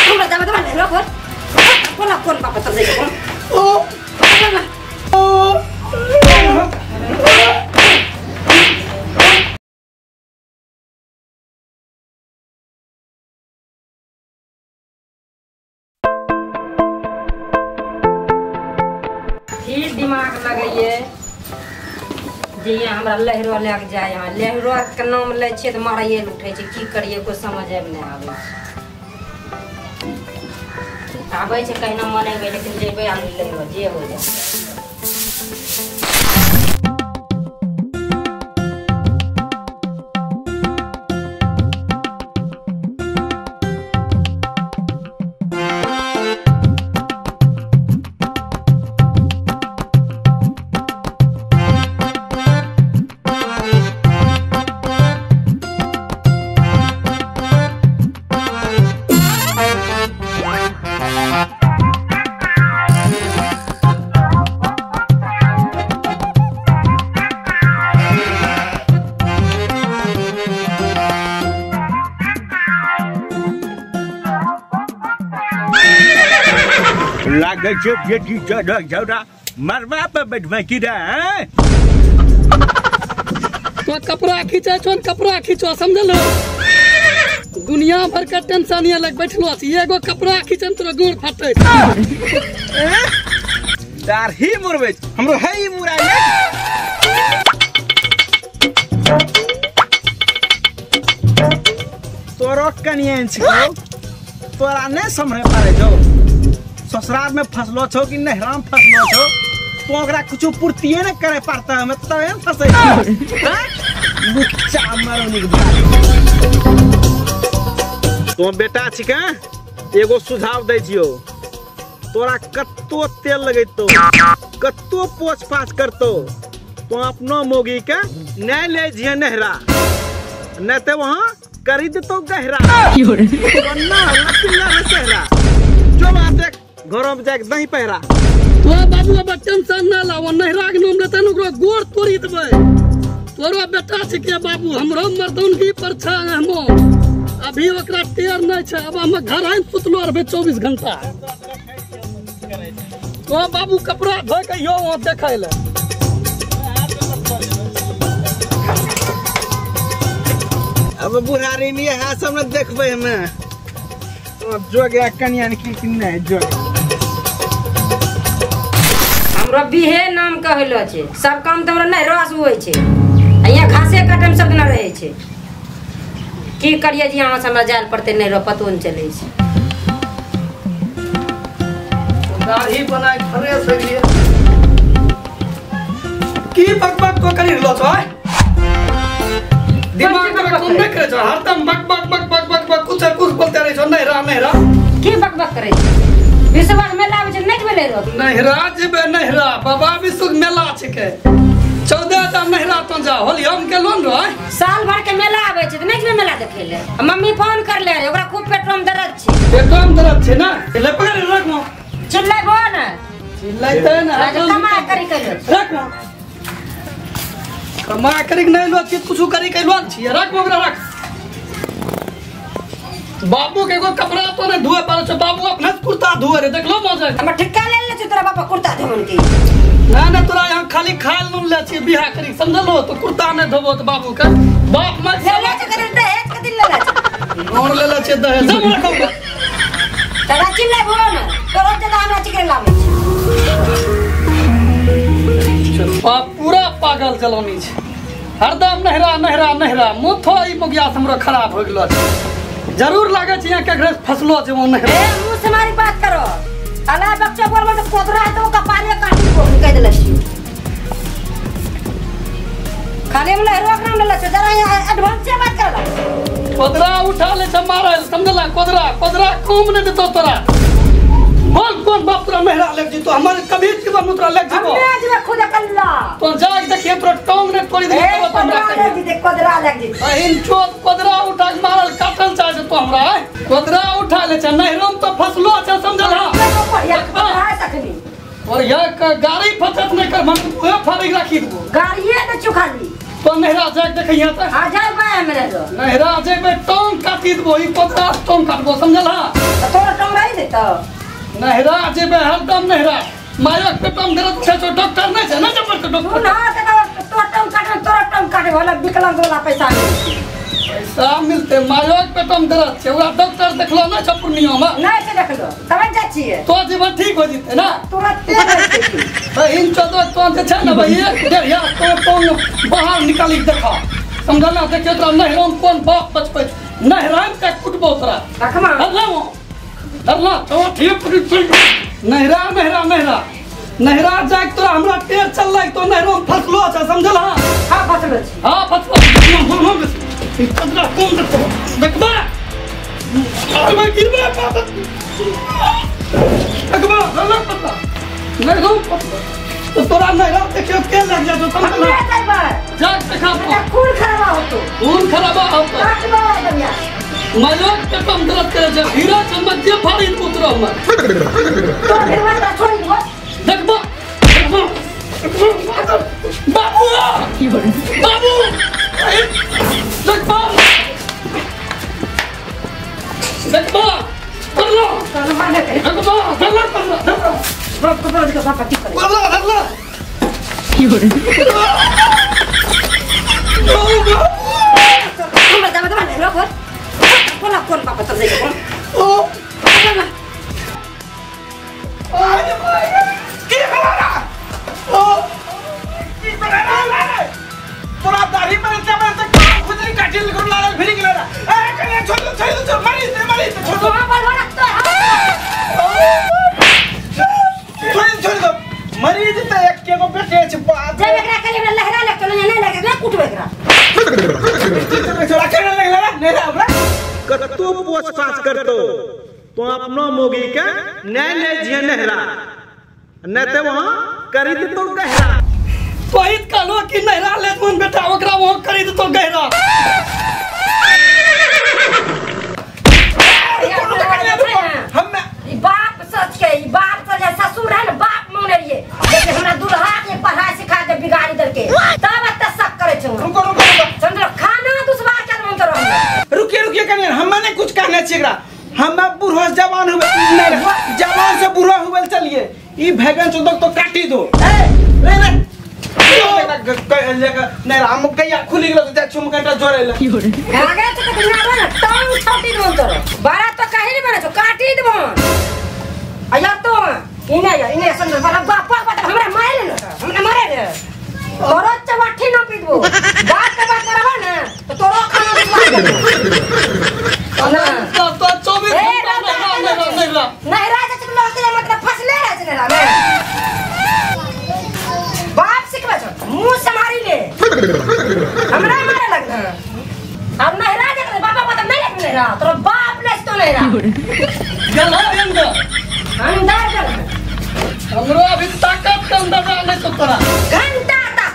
हमरा जाबे दबा नहिरो बोल कोना कोन बाप तर जाय कोन ओ ओ फिर दिमाग लगैये जे हमरा लहरो लए के जाय। यहाँ लहरो के नाम लै छियै तऽ मारैये लए उठै छै। की करियै कोइ समझे मे नहि आबै छै। आबै छै कहिना मनेबै लेकिन जेबै आब लहरो जे हो जाय। लागै छै बेटी चढ़ल झौरा मरबा पर बैठबै की रे? तो कपड़ा खींचे छो कपड़ा खींचो समझल। दुनिया भर के टेंशन ये लग बैठलो छी एगो कपड़ा खींचन तोरा गोड़ फटै। दाढ़ी मुरबै हमरो है ई मुरा ने। तोरो कनियन छिको तोरा नै समरे पारे जो ससुराल में फसलो छो कि नहरा में फसलो छो तो ओकरा कुछ पूर्तिए न करे पड़ता हमें तब हम फंसे लुच्चा मरोनी के भाई। तो बेटा छिका एगो सुझाव दै छियो तोरा कत्तो तेल लगैतो कत्तो पोछ पाछ करतो तो अपनो मोगी के नहीं ले जिए नहरा नहीं तो वहाँ करी देतो गहरा ना जो बात देख घरों में जाके दही पहरा। तो बाबू अब टेंशन ना लाओ नहरा के नाम लेते ओकरा गोड़ तोड़ी देबै। तोरो बेटा छिके बाबू हमरो मर्दनगी पर छै हमो अभी ओकरा टेर नहीं छै। अब हम घर आइ सुतलो रहबै 24 घंटा। तो बाबू कपड़ा धोइ के यो वहाँ देखै ले। अब बुढ़ारी में यहाँ सब न देखबै हमे तो जो गया कनिया की नहीं जो हमरो बिहे नाम कहलो छै। सब काम त हमरा नहरो से होइ छै यहाँ घासे काटे में सब दिन रहै छै। की करिए जी यहाँ से हमरा जाय पड़तै नहरो पतो नहि चलै छै। दाढ़ी बनाय फ्रेश हो गेलियै की बकबक तो करी रहलो छो? दिमाग में कोन नहीं करे छो हरदम बक बक बक बक बक बक कुछ कुछ बोलते रहे छो। नहरा नहरा की बकबक करे छै? विश्वास मेला आबै छै नहि जेबै नहरो? नहरा जेबै नहरा बाबा विश्व मेला छिकै 14 टा नहरा तो जा होली हम के लोन रह साल भर के मेला आबै छै त नहि जेबै मेला देखै ले। मम्मी फोन कर ले रे ओकरा खूब पेटो में दर्द छै। पेटो में दर्द छै ना ले पकड़ रख मो चिल्लाबो ना चिल्लाइते ना कमा करी के रख मो कमा करी नहीं लो छी कुछ करी के लो छी रख ओकरा रख। बाबू के एगो कपड़ा तो नहीं धोए पारे छो बाबू अपने कुर्ता धोए रे देखलो मजा। हम ठिक्का ले ले छी तोरा बापा कुर्ता धोवन के ना ना तोरा यहाँ खाली खाल नून ले छी बियाह करी समझलो तो कुर्ता नहीं धोबो तो बाबू के बाप मत ले ले छी करे दहेज के दिन ले ले छी नोर ले ले छी दहेज सब रखो तोरा चिल्लाबो ना तोरा ज्यादा हमरा चिकरे लाबै छै। बाप पूरा पागल जलानी छै हरदम नहरा नहरा नहरा मुँह ई मोगिया से हमरो खराब हो गेलो छै। जरूर लागे छै यहाँ केकरे फसलो छै वो नहरा। ए मुंह से मारी बात करो अला बच्चा बोलबो त कोदरा है तो कपाले काटी को कह देले छी खाली हम लहरो के नाम लेले छै जरा यहाँ एडवांस से बात करला। कोदरा उठा ले छै मारे समझला कोदरा कोदरा कम नहीं देतो तोरा बोल कौन बाप तोरा नहरा ले जी तो हमारे कभी जीवन में तोरा ले जीवो हम जीवा खुद अकेला तो जाके देखिए तोरा टांग ने तोड़ी दे तो हमरा ले जी देख कोदरा लग जी अहिन चोट कोदरा उठा के मारल काटल चाहे तो हमरा कोदरा उठा ले छै नहरो में तो फसलो छै समझला और यह गाड़ी फसत नहीं कर हम उहे फाड़ी राखी देबो गाड़िए त चुखाली तो नहरा जाके देखिए त आ जाय बा हमरा नहरा जेबे टांग काटी देबो ई कोदरा टांग काटबो समझला तोरा नहरा जेबे हरदम नहरा मायक पेटम दर्द छै तो डॉक्टर नै छै ना जबर तो डॉक्टर ना त तो टंग काटे तोरा टंग काटे वाला विकलांग वाला पैसा मिलते पैसा मिलते मायक पेटम दर्द छै ओकरा डॉक्टर देखलो नै छै पूर्णिया में नै छै देखलो तब जाइ छियै तो जीवन ठीक हो जेतै ना तुरंत बहिन चौदह तो जे छै ना भैया डेढ़िया तो टंग बाहर निकाली देखा समझला देखियो तोरा नहरों कोन बाप बचबै नहराम के कुटबो तोरा रखमा अल्लाह तो ठीक नहरा नहरा नहरा नहरा जाके तोरा हमरा टेर चललै तो नहरो में फसलो छ समझल हां हां फसलो छी हां फसलो ई चंद्रा कोन देखो देखबा अरे गिरबा बाप देखबा गलत पता नहरो तो तोरा नहरा देखियो के लग जा तो समझल जाके देखा खून खराबा होतो खून खराबा होतो काटबा बढ़िया मजाक के कम दर्द करे जे हीरा चमक जे फाड़ी उतरो हमर तो फिर मत छोड़ दो देखबा देखबा बाबू बाबू देखबा देखबा करलो देखबा करलो करलो बाप को के बाप की करे करलो करलो हमरा दावा दावा रोक कोना कोन बाप तब जाय कोन ओ आज भाई की खबर ओ की खबर तोरा दाढ़ी पर इतना बड़ा तक खुजली काटिल कर लाल फिर गेला ए कने छोड़ छोड़ छोड़ मारी दे मारी दे छोड़ तो बोल रखतो छोड़ छोड़ दो मरी दे एक के को बेटे छ बाप जब एकरा खाली हमरा लहरा लग चलो नहीं लगे ना कुटबे एकरा छोड़ा के लहरा नहीं हमरा कतो पोछ पाछ करतो तो अपनो मोगी के नै ले जिए नहरा नै ते वहां करी दे तो गहरा तोहित कहलो कि नहरा ले मन बेटा ओकरा वहां करी दे तो गहरा हम ई बाप सच के ई बाप सच ससुर है ना बाप मोने रहिए लेकिन हमरा दुल्हा के पढ़ाई सिखा के बिगाड़ी दल के तब त शक करे छौ रुको रुको समझलो खाना दुसवा के मन करो रुकिए रुकिए कनिया हम ने कुछ कहना छै एकरा हम बूढ़ो जवान हुए नहीं जवान से बूढ़ा हुए चलिए ई भैगन चौदक तो काटी दो ए रे रे नहीं हम कहिया खुली गेलो त छुम कटा जोरे ले आगे तो कतना ना टांग छाटी दो तोरो बारा तो काहे नहीं बने छो काटी दबो आया तो इने या इने समझ बड़ा बाप बाप हमरा मारे ले हमरा मारे ले तोरो चवाठी न पीदबो बात के बात करबो ना तो तोरो खाना दुसवा ना तो 24 घंटा नहरा नहरा नहरा जे चलो के मतलब फसले रहे छै नहरा में बाप सिखबै छौ मुंह समारी ले हमरा मारे लगल अब नहरा जे बाबा बाबा नहीं लेख नहरा तोरो बाप ले तो नहरा गल अंदर अंदर गल हमरो अभी ताकत के अंदर नहीं तो तोरा घंटा तक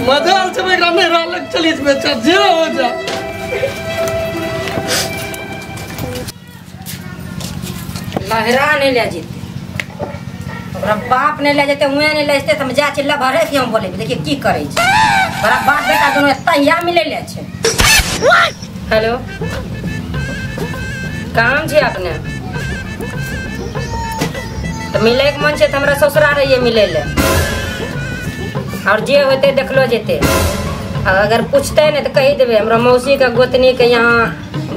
मजा आल छै एकरा नहरा लग चली बेचा जे हो जा लहरा नहीं ले जेते ओकरा बाप नहीं ले जेते हुए नहीं ले जेते त हम जा चिल्ला भरे के हम बोले देखिए की करे छै बड़ा बाप बेटा दोनों एत्ता या मिले ले छै हेलो काम छै अपने तो मिले के मन छै त हमरा ससुरा रहिए मिले ले और जे होते देखलो जेते अगर पूछते नहीं तो कही देबे हमरा मौसी के गोतनी के यहाँ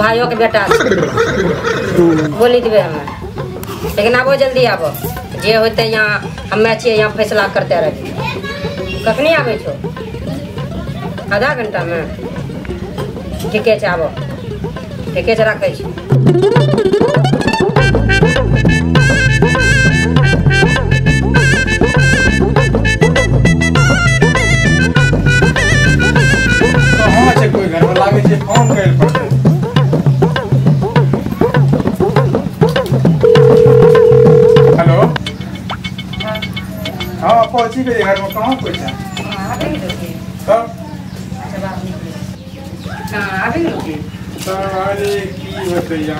भाइयों के बेटा बोली देबे हमें लेकिन आबो जल्दी आबो जे होते यहाँ हमें छियै यहाँ फैसला करते रहे कखनी आबै छो आधा घंटा में ठीके छै आबो ठीके छै राखै छी कोई घर में लागे छै फोन कइल पड़तै हेलो हां पहुंची गई घर में कहां कोई छै तब हां आबि गेलौ तब अरे की बतैया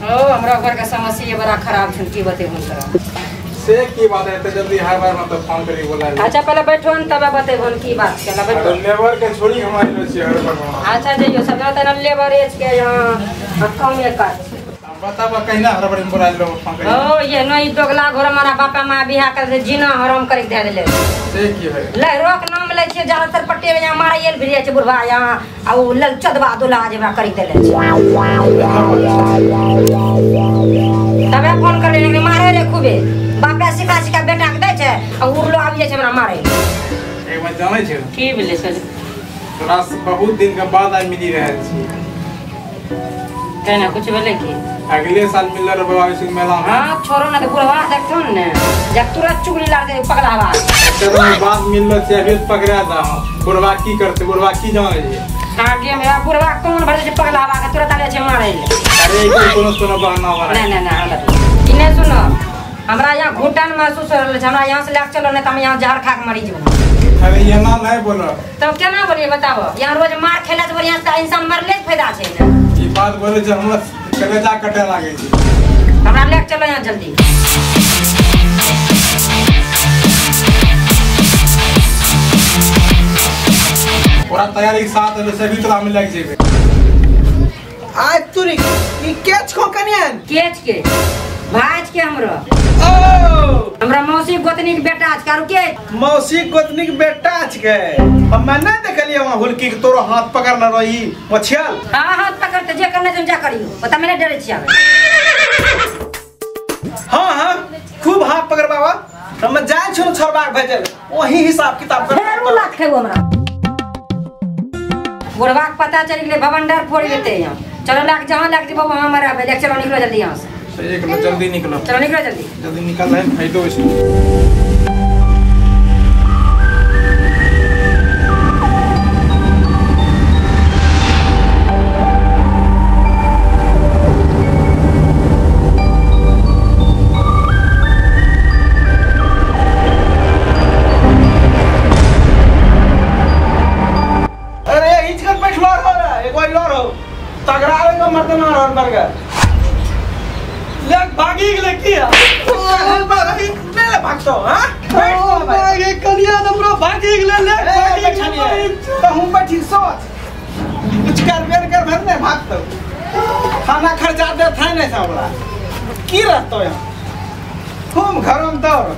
ओ हमरा घर के समस्या बड़ा खराब छै की बतेबो तोरा से की बात है इतने जल्दी हर बार मतलब फोन करी बोला। अच्छा पहले बैठो न तब बतेबो न की बात केला बैठो। लेबर के छोड़ी हमारे लो छी हर बार। अच्छा जइयो सब तना लेबर एज के यहां कम एक काज बताब कहिना हर बार बोला लो फोन करी। ओ ये नहीं दोगला घर मारा बापा मां बियाह कर दे जीना हराम कर दे देले। से की है ले रोक नाम ले छी ज्यादातर पट्टे में यहां मारे एल भी छै बुढ़वा यहां आ उ लल चदवा दुला जेबा करी देले छै। तबे फोन करे लेकिन मारे रे खूबे बापा सिखा सिखा बेटा के दै छै आ उड़लो आबि जाइ छै हमरा मारे। एक बात जानै छै की भेलै सर? तोरा से बहुत दिन के बाद आइ मिली रहल छी। केना कुछ भेलै की? अगले साल मिलल रहे बाबा सिंह मेला में। हां छोड़ो ना त बुढ़वा देखतो ने जब तुरंत चुगली लाग दे पगलावा। तेरे बाद मिलल छै अभी पकड़ा दा बुढ़वा की करते बुढ़वा की जानै छै? आगे में बुढ़वा कौन भरे छै पगलावा के तुरंत आले छै मारे ले। अरे कोनो कोनो बहाना बना। ना ना ना ई नै सुनो हमरा यहाँ घुटन महसूस हो रहल छै हमरा यहाँ से लए चलो नहीं त हम यहाँ जहर खा के मरी जेबो। अरे एना नहीं बोलो। तब केना बोलिए बताबो? यहाँ रोज मार खेला से बढ़िया से इंसान मरले से फायदा छै ने। ई बात बोले छै हमरा कलेजा कटे लागे छै। हमरा लए चलो यहाँ जल्दी। पूरा तैयारी के साथ एलो से भी तोरा हम लग जेबे। आज तुरी ई केच को कनियन? केच के भाज के हमरो। ओ हमरा मौसी गोतनी के बेटा छ कारू के? मौसी गोतनी के बेटा छ के हम ना देखलिए वहां हुलकी के तोरो हाथ पकड़ने रही मछियल। हां हाथ पकड़ते जे करने तुम जा करियो पता मैंने डरे छी आवे। हां हां खूब हाथ पकड़ बाबा हम जाय छौ छोड़बाक भेजल वही हिसाब किताब कर। फेर लाख खेबो हमरा बुढ़वा के पता चल गेलै भवंडर फोड़ देते यहां। चलो लाख जहां लाख जेबो वहां मरा भेज चलो निकलो जल्दी यहां से। एक मिनट जल्दी निकलो। चलो निकलो जल्दी जल्दी निकल रहे फायदो इसमें। अरे इचकन बैठलो रहो रे एगो लो रहो तगड़ा रे मर्दना रहो बरगा ले भागी गेलै की? ले भागतो हां भागे कनिया हमरा भागी गेलै ले भागी गेलै त हम बैठी सोच कुछ कर बेर कर भर ने भागतो खाना खर्चा दे था नहीं सबला की रहतो यहाँ खूब घर में दौड़।